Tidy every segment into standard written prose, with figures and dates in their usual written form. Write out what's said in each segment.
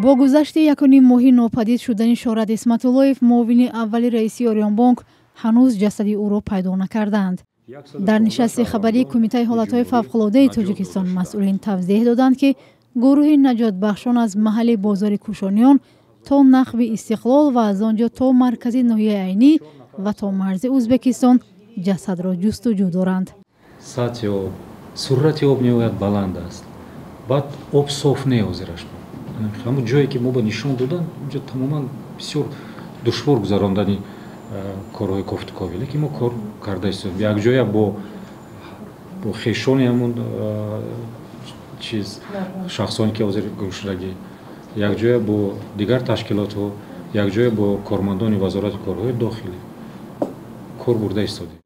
Бо гузашти 1,5 моҳи нопадид шудани Шӯҳрат Исматуллоев, муовини аввали раиси Ориёнбонк, ҳанӯз ҷасади ӯро пайдо накардаанд. Дар нишасти хабарии Кумитаи ҳолатҳои фавқулодаи Тоҷикистон масъулин тавзеҳ доданд, ки гурӯҳи наҷотбахшон аз маҳалли бозори Кӯшониён то нақби Истиқлол ва аз он ҷо то маркази ноҳияи Айнӣ ва то марзи Ӯзбекистон ҷасадро ҷустуҷӯ доранд. Сатҳи об, суръати об ниҳоят баланд аст. Баъд об соф не ҳозираш. Ҳамун ҷое ки мо ба нишон додан, онҷо тамоман бисёр душвор гузарондани корҳои кофтуковӣ, лекин мо кор карда истодем. Якҷоя бо хешони ҳамун чиз, шахсоне ки ҳозир гумшудагӣ, якҷоя бо дигар ташкилотҳо, якҷоя бо кормандони Вазорати корҳои дохилӣ кор бурда истодем.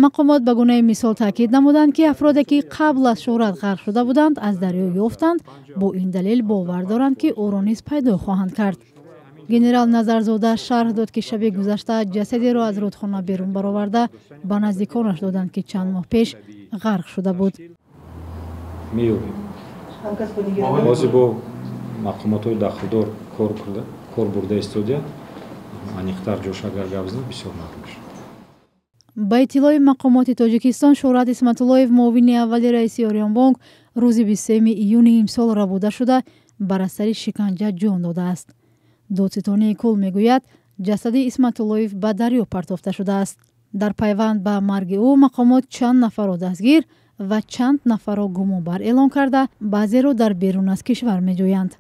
Мақомот ба гунаи мисол таъкид намуданд, ки афроде ки қабл аз Шӯҳрат ғарқ шуда буданд, аз дарё ёфтанд, бо ин далел бовар доранд, ки ӯро низ пайдо хоҳанд кард. Генерал Назарзода шарҳ дод, ки шаби гузашта ҷасадеро аз рудхона берун бароварда ба наздиконаш доданд, ки чанд моҳ пеш ғарқ шуда буд. Меёбем. Ҳозир бо мақомотҳои дахлдор кор бурда истодия, аниқтар ҷош агар гап занам, бисёр маълум мешавад. Ба иттилои мақомоти Тоҷикистон, Шӯҳрат Исматуллоев, муовини аввали раиси Ориёнбонк, рӯзи 23 июни имсол рабуда шуда, бар асари шиканҷа ҷон додааст. Додситонии кул мегӯяд, ҷасади Исматуллоев ба дарё партофта шудааст. Дар пайванд ба марги ӯ мақомот чанд нафарро дастгир ва чанд нафарро гумонбар эълон карда, баъзеро дар берун аз кишвар меҷӯянд.